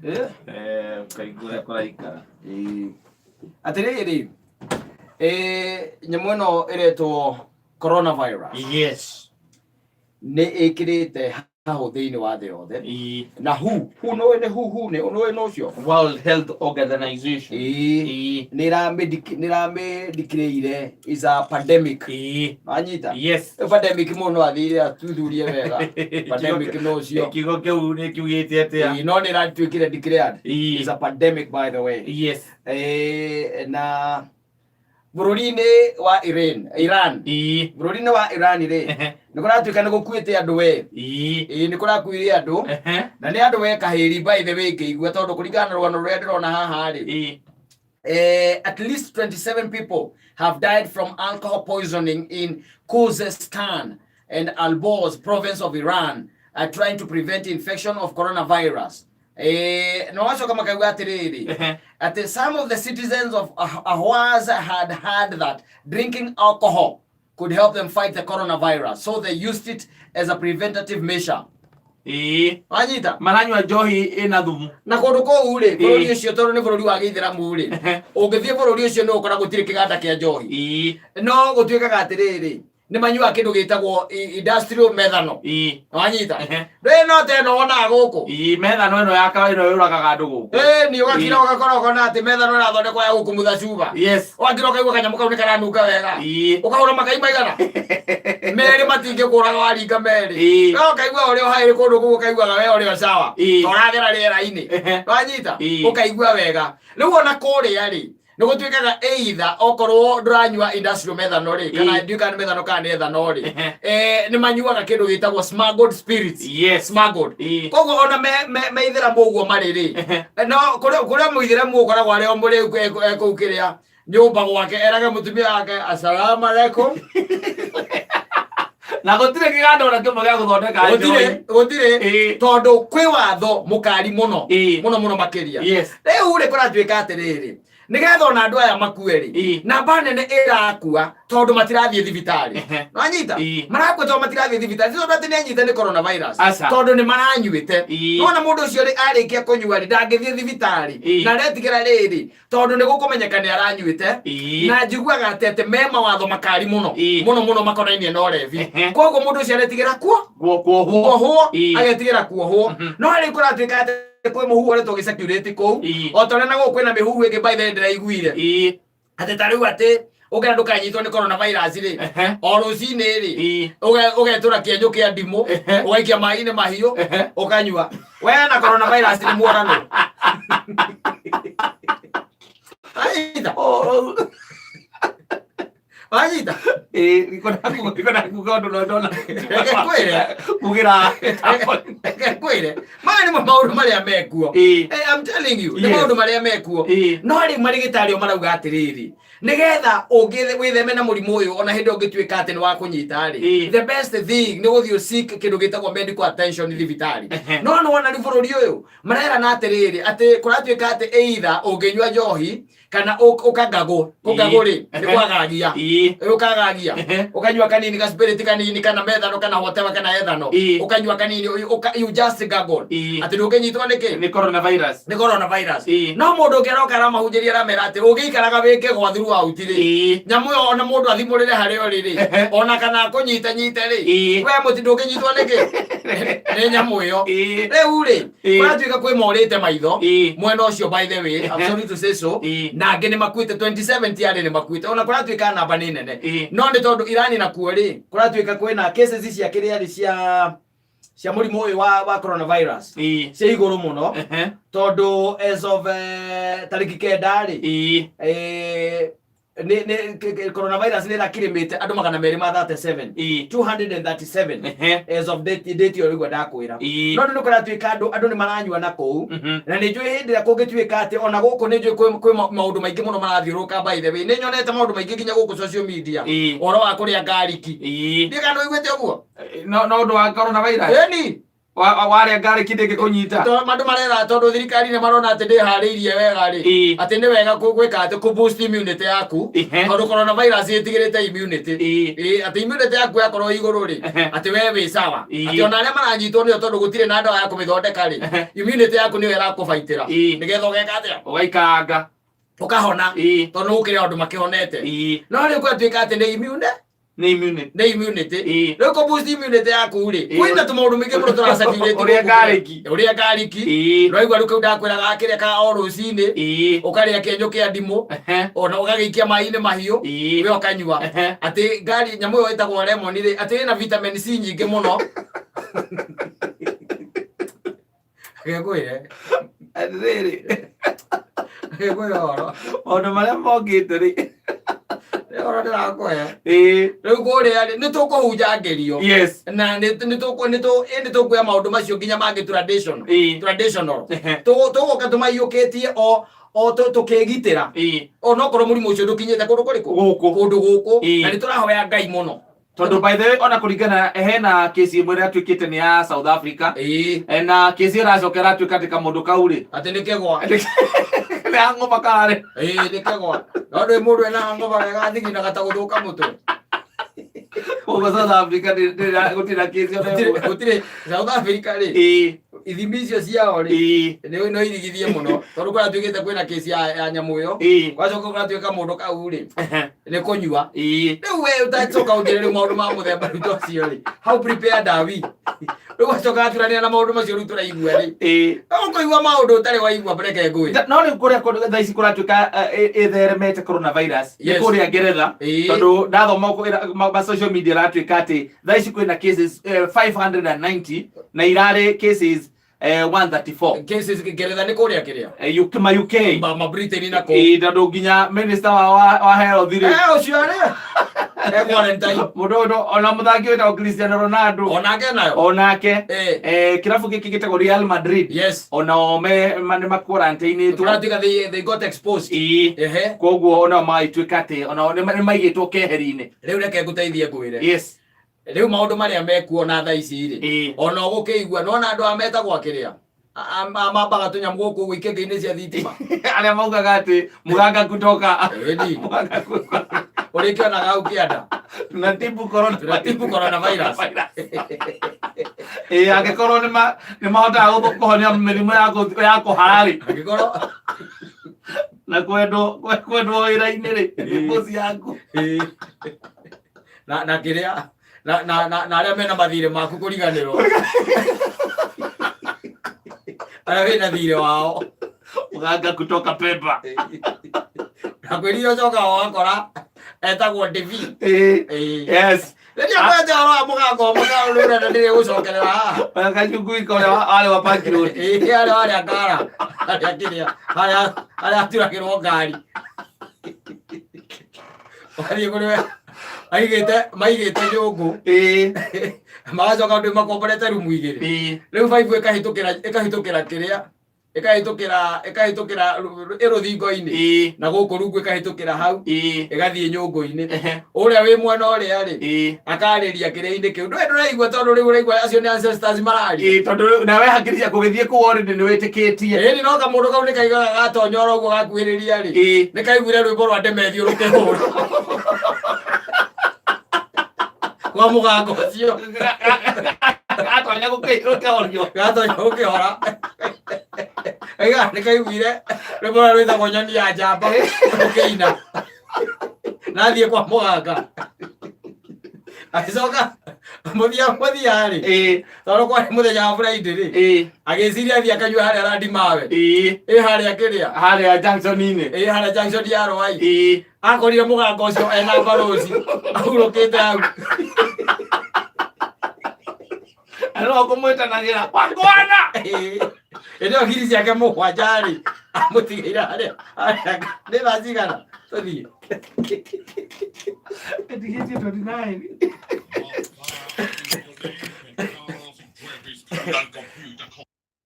Eh? Eh, ũkaigua ũrĩa kũraikara. Ĩĩ. Atĩrĩrĩ, eh, nyamũ ĩno ĩretwo coronavirus nĩ ĩkĩrĩte hahũ thĩinĩ wa thĩ yothe. Na hu hu nũĩ nĩ hu hu nĩ nũĩ nũ ũcio. World Health Organization. Ĩĩ. Nĩ ĩramĩdeclare is a pandemic. Wanyita? Rĩu pandemic mũndũ no athire athuthurie wega pandemic no ũcio. Kiugo kĩu nĩ kiugĩte atĩa? Ĩĩ, no nĩ ĩratuĩkire declared is a pandemic, by the way. Na bũrũri-inĩ wa Iran, bũrũri-inĩ wa Iran rĩ, nĩ kũratuĩka nĩ gũkuĩte andũ we. Ĩĩ, nĩ kũrakuire andũ na nĩ andũ we kahĩri, by the way, ngĩigua tondũ kũringana na rũgano rũrĩa ndĩrona haha rĩ, at least 27 people have died from alcohol poisoning in Khuzestan and Alborz province of Iran, trying to prevent infection of coronavirus. No wacoka makauga atĩrĩrĩ, atĩ some of the citizens of Ahwaz had heard that drinking alcohol could help them fight the coronavirus, so they used it as a preventative measure. Wanyita? Maranyua njohi ĩna thumu. Na kũndũ kũu rĩ, bũrũri ũcio tondũ nĩ bũrũri wa gĩithĩramu rĩ, ũngĩthiĩ bũrũri ũcio nĩ ũkora gũtirĩ kĩganda kĩa njohi. No gũtuĩkaga atĩrĩrĩ, nĩ manyuaga kĩndũ gĩtagwo industrial methanol. Wanyita? Ndũĩ no ta ĩno wonaga gũkũ. Ĩĩ, methano ĩno ya kawa ĩno yũragaga andũ gũkũ. Ĩĩ, nĩ ũgakira ũgakora ũkona atĩ methanol ĩrathondekwo ya gũkumutha cuba. Ũgakira ũkaigua kanyamũ kau nĩ karanunga wega. Ũkagũra makai maigana merĩ, matingĩkũraga waringa merĩ. No ũkaigua ũrĩa ũhaĩrĩ kũndũ kũu, ũkaiguaga we ũrĩ o sawa. Ta ũrathera rĩera-inĩ. Wanyita? Ũkaigua wega. Rĩu ona kũrĩa rĩ, nĩ gũtuĩkaga either okorwo ndũranyua industrial methanol rĩ, kana ndiũĩ kana nĩ methanol kana nĩ ethanol rĩ, nĩ manyuaga kĩndũ gĩtagwo smuggled spirits. Smuggled. Koguo ona me ithĩramu ũguo marĩ rĩ, no kũrĩa mũithĩramu ũkoragwo arĩ o mũrĩu kũu kĩrĩa nyũmba gwake erage mũtumia wake, "Assalamu alaikum." Na gũtirĩ kĩganda ona kĩmwe gĩa gũthondeka Gũtirĩ. njohi. Gũtirĩ. Tondũ kwĩ watho mũkari mũno, mũno mũno makĩria. Rĩu rĩ, kũratuĩka atĩrĩrĩ, nĩgetha ona andũ aya makue rĩ, namba nene ĩrakua tondũ matirathiĩ thibitarĩ. Nwanyita? Marakua tondũ matirathiĩ thibitarĩ, ti tondũ atĩ nĩ anyite nĩ coronavirus. Aca. Tondũ nĩ maranyuĩte. Nona mũndũ ũcio rĩ, arĩkia kũnyua rĩ, ndangĩthiĩ thibitarĩ. Na aretigĩra rĩrĩ, tondũ nĩ gũkũmenyeka nĩ aranyuĩte. Na njiguaga atĩ me mawatho makari mũno, mũno mũno makonainie na ũrevi. Koguo mũndũ ũcio aretigĩra kuo Kuohwo. Kuohwo. Agetigĩra kuohwo. No rĩu kũratuĩka atĩ kwĩ mũhuhu ũretwo gĩsecurate kũu, o ta ũrĩa na gũkũ kwĩna mĩhuhu ĩngĩ, by the way, ndĩraiguire atĩ ta rĩu atĩ ũkenda ndũkanyitwo nĩ coronavirus rĩ, o rũcinĩ rĩ, ũgetũra kĩenyũ kĩa ndimũ, ũgaikia maĩ-inĩ mahiũ, ũkanyua. We na coronavirus nĩ muonano. Wanyita? Wanyita? Ĩĩ, niko nakuga ũndũ no ndona. Reke ngwĩre. Kugĩra. Reke ngwĩre, maya nĩmo maũndũ marĩa mekuo. Eh, I'm telling you, nĩ maũndũ marĩa mekuo. No rĩu marĩgĩtarĩ o marauga atĩrĩrĩ, nĩgetha ũngĩ wĩtheme na mũrimũ ũyũ, ona hĩndĩ ũngĩtuĩka atĩ nĩ wa kũnyita rĩ, the best thing nĩ gũthiĩ seek kĩndũ gĩtagwo medical attention thibitarĩ. No nĩ wona rĩu bũrũri ũyũ marerana atĩrĩrĩ, atĩ kũratuĩka atĩ either ũngĩnyua njohi kana ũkangagwo, kũngagwo rĩ, nĩ kwagagia. Ũkagagia, ũkanyua kanini ka spirit kanini, kana methano, kana whatever, kana ethano. Ũkanyua kanini, you just gargle, atĩ ndũngĩnyitwo nĩ kĩ? Nĩ coronavirus. Nĩ coronavirus. No mũndũ ũngĩ aroka aramahunjĩria, aramera atĩ ũngĩikaraga wĩ kĩgwa throughout rĩ, nyamũ ĩyo ona mũndũ athimũrĩre harĩa ũrĩ rĩ, ona kana kũnyita nyite rĩ, we mũti ndũngĩnyitwo nĩ kĩ? Nĩ nyamũ ĩyo. Rĩu rĩ, kũratuĩka kwĩ morĩte maitho mwena ũcio, by the way, I'm sorry to say so. Na angĩ nĩ makuĩte, 27 tiarĩ nĩ makuĩte, ona kũratuĩka namba nĩ nene. No nĩ tondũ Irani nakuo rĩ, kũratuĩka kwĩna cases cia kĩrĩa rĩ, cia mũrimũ ũyũ wa coronavirus cia igũrũ mũno, tondũ as of tarĩki 9 rĩ, nĩ coronavirus nĩ ĩrakirĩmĩte andũ 237, 237 as of date ĩyo rĩguo ndakwĩra. No nĩ kũratuĩka andũ nĩ maranyua na kũu. Na nĩ njũĩ hĩndĩ ĩrĩa kũngĩtuĩka atĩ ona gũkũ nĩ njũĩ kwĩ maũndũ maingĩ mũno marathiũrũrũka. By the way, nĩ nyonete maũndũ maingĩ nginya gũkũ social media, ũhoro wa kũrĩa ngariki. Ndiĩ kana ũiguĩte ũguo. No ũndũ wa coronavirus. Ĩni. Warĩa ngarĩki ndĩngĩkũnyita. Andũ marera tondũ thirikari nĩ marona atĩ ndĩharĩirie wega rĩ, atĩ nĩ wega gwĩka atĩ kũ boost immunity yaku, tondũ coronavirus ĩtigĩrĩte immunity. Atĩ immunity yaku yakorwo igũrũ rĩ, atĩ we wĩ sawa, atĩ ona arĩa maranyitwo nĩyo, tondũ gũtirĩ na ndawa ya kũmĩthondeka rĩ, immunity yaku nĩyo ĩrakũbaitĩra, nĩgetha ũgeka atĩa? Ũgaikanga. Ũkahona, tondũ nĩ gũkĩrĩ andũ makĩhonete. No rĩu gwatuĩka atĩ nĩ immune, Nĩ immunity. Nĩ immunity. Rĩu kũ boost immunity yaku rĩ, kwĩna tũmaũndũ maingĩ mũno tũracirculate Ũrĩa gũkũ. Garlic. Ũrĩa garlic. Ũraigua rĩu kĩu ndakwĩraga kĩrĩa ka o rũcinĩ, ũkarĩa kĩenyũ kĩa ndimũ, ona ũgagĩikia maĩ-inĩ mahiũ, we ũkanyua. Atĩ ngari nyamũ ĩyo ĩtagwo lemon rĩ, atĩ ĩna vitamin C nyingĩ mũno. Ngĩkwĩre. Atĩrĩrĩ. Ngĩkwĩre ũhoro. Maũndũ marĩa mokĩte rĩ. Nĩ ũhoro ndĩrakũhe. Rĩu kũrĩa rĩ, nĩ tũkũhunja ngerio. Na nĩ nĩ tũkũ nĩ tũ ĩ nĩ tũkuoya maũndũ macio nginya mangĩ traditional. Traditional. Tũgũka tũmaiyũkĩtie o tũkĩgitĩra. Onokorwo mũrimũ ũcio ndũkinyĩte kũndũ kũrĩkũ? Gũkũ. Kũndũ gũkũ. Na nĩ tũrahoya Ngai mũno. Tondũ by the way, ona kũringana hena kesi ĩmwe ĩratuĩkĩte nĩ ya South Africa. Na kesi ĩracoka ĩratuĩka atĩ kamũndũ kau rĩ, Atĩ nĩ kegwa. Nĩ hangover kararĩ. Ĩĩ, nĩ kegwa. No ndũĩ mũndũ ena hangover wega thiginaga ta gũthũka mũtwe. Koguo South Africa gũtirĩ na kesi ona Gũtirĩ ĩmwe. gũtirĩ South Africa rĩ, ithimi icio ciao rĩ, nĩ no irigithie mũno, tondũ kũratuĩkĩte kwĩna kesi ya nyamũ ĩyo, gwacoka kũratuĩka mũndũ kau rĩ, nĩ kũnyua. Rĩu we ũtacoka ũnjĩre rĩu maũndũ ma mũthemba rĩu ta ũcio rĩ, how prepared are we? Rĩu wacoka aturanĩra na maũndũ macio rĩu tũraigua rĩ, ũkũigua maũndũ ũtarĩ waigua, reke ngwĩre. No rĩu kũrĩa kũndũ thaa ici kũratuĩka ĩtheremete coronavirus nĩ kũrĩa Ngeretha, tondũ ndathoma ma social media ĩratuĩka atĩ thaa ici kwĩna cases 590 na irarĩ cases 134. Cases Ngeretha nĩ kũrĩa kĩrĩa? UK, ma UK. Ma Britain na kũ. Tondũ nginya minister wa health rĩ, Ũcio rĩ e quarantine. Mũndũ ũyũ ona mũthaki wĩtagwo Cristiano Ronaldo, Onake nayo. Onake. Kĩrabu gĩkĩ gĩtagwo Real Madrid, onao nĩ ma quarantine-ĩtwo. Kũratuĩka they got exposed. Koguo onao magagĩtuĩka atĩ onao nĩ maigĩtwo keheri-inĩ. Rĩu reke ngũteithie ngwĩre. Rĩu maũndũ marĩa mekuo na thaa ici rĩ, ona ũgũkĩigua nona andũ aya metagwo akĩrĩa mambaga tũnyamũ gũkũ ũguo ikĩngĩ-inĩ cia thitima. Arĩa maugaga atĩ muganga kutoka Ĩni. Muganga kutoka. Ũrĩkĩonaga hau kĩanda. Tunatibu corona. Tunatibu coronavirus. Angĩkorwo nĩ mahotaga kũhonia mĩrimũ ya kũhara rĩ, Angĩkorwo na kwendwo wĩra-inĩ rĩ, boss yaku. Na kĩrĩa na arĩa mena mathirĩ maku kũriganĩrwo, arĩa wĩna thirĩ wao. Muganga kutoka Pemba. Na kwĩrire ũcokaga ũgakora etagwo Devi. Rĩrĩa kwete ũhoro wa mũgambo mũgambo rũrenda ndĩrĩ gũcokerera haha. Kajungui ũrĩa warĩ wa Park Road. Ĩĩ, harĩa harĩa ngara harĩa kĩrĩa harĩa harĩa aturagĩrwo ngari wathiĩ kũrĩ we maigĩte nyũngũ, magacoka ndĩ makomborete rumu igĩrĩ. Rĩu baibũ ĩkahĩtũkĩra kĩrĩa ĩkahĩtũkĩra ĩrũthingo-inĩ, na gũkũ rungu ĩkahĩtũkĩra hau, ĩgathiĩ nyũngũ-inĩ. Ũrĩa wĩ mwena ũrĩa rĩ, akarĩria kĩrĩa-inĩ kĩu ndũĩ ndũraigua, tondũ rĩu ũraigua acio nĩ ancestors mararia. Tondũ rĩu nawe hakiri ciaku gũgĩthiĩ kũu already nĩ wĩtĩkĩtie. Ĩni no kamũndũ kau nĩ kaiguaga gatonya oro ũguo gakuhĩrĩria rĩ, nĩ kaiguire rwĩmbo rwa Ndemethio rũkĩhũra kwa mũgambo ũcio. Gatonya gũkĩhorio. Gatonya gũkĩhora. Aiga nĩ kaiguire rwĩmbo rũrĩa rwĩtagwo Nyoni ya Njamba rũkĩina nathiĩ kwa mũganga, agĩcoka mũthia mũthia rĩ, tondũ kwarĩ mũthenya wa Friday rĩ, agĩciria athiĩ akanyua harĩa randi mawe ĩ harĩa kĩrĩa harĩa junction-inĩ. Ĩ harĩa junction ya Rwai. Akorire mũganga ũcio ena barũci ahurũkĩte hau. No kũmwĩtanagĩra wakwana. Ĩĩ. Ĩndĩ ĩyo ngiri ciake mũgwanja rĩ, amũtigĩire harĩa harĩa. Nĩ thaa cigana tũthiĩ? Ĩtigĩtie 29. Tal como